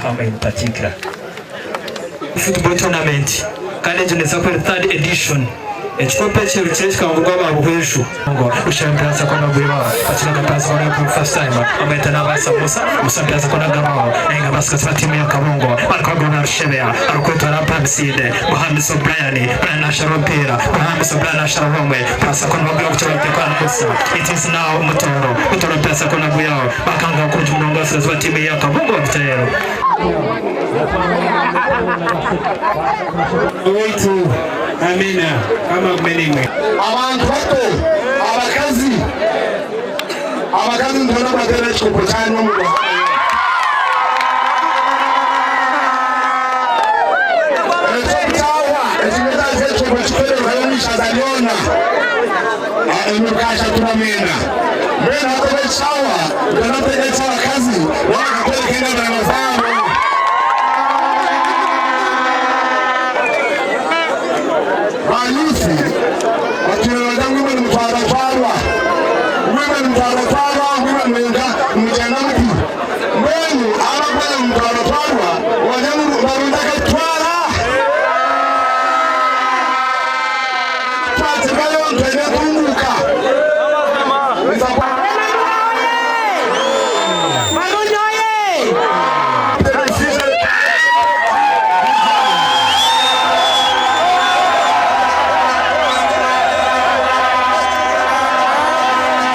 Mukama in particular. Football tournament kandi egyo neeza kuba eri third edition. Ekikopo ekirukire kikahungurwa aba Buhweju. Rushema Mpiranza Kona Gwibaho Bakinaga Mpiranza Kona Group First Time Bamweta Nabaasa Musa Musa Mpiranza Kona Gabaho Nainga Abasikasi ba tiimu ya Kabungo barikuhagurwa na Rushebea arikwetwara Mpamisinde Buhamiso Brian Brian nashara omupiira Buhamiso Brian nashara Rwomwe Mpiranza Kona Bagwihaho kukira Rutekwana Musa It is now Mutoro Mutoro Mpiranza Kona Gwihaho Bakangaho kurungi munonga Abatsigazi ba tiimu ya Kabungo Bagutayo. Owaitu Amina. Mukama agume naimwe. Abantu bato, abakazi, abakazi nitwenda kubateera ekikopo kyanyu omu Ekyo kyahwa, ekimwe ky'ekikopo kikwererwayo omu ishaza ryona, emiruka ashatu na mwenda. Mbwenu hati obu eki kyahwa, nitwenda kuteeka eky'abakazi bo bakatworeka engabirano zaabo. Ba youth batwire nibagira ngu imwe nimutwarwatwarwa, ngu imwe nimutwarwatwarwa, ngu imwe nimwenda nimugyenda muti. Mbwenu abakumanya ngu nimutwarwatwarwa nibagira ngu barungi akatutwara. Twatsigwayo nitwenda entunguuka.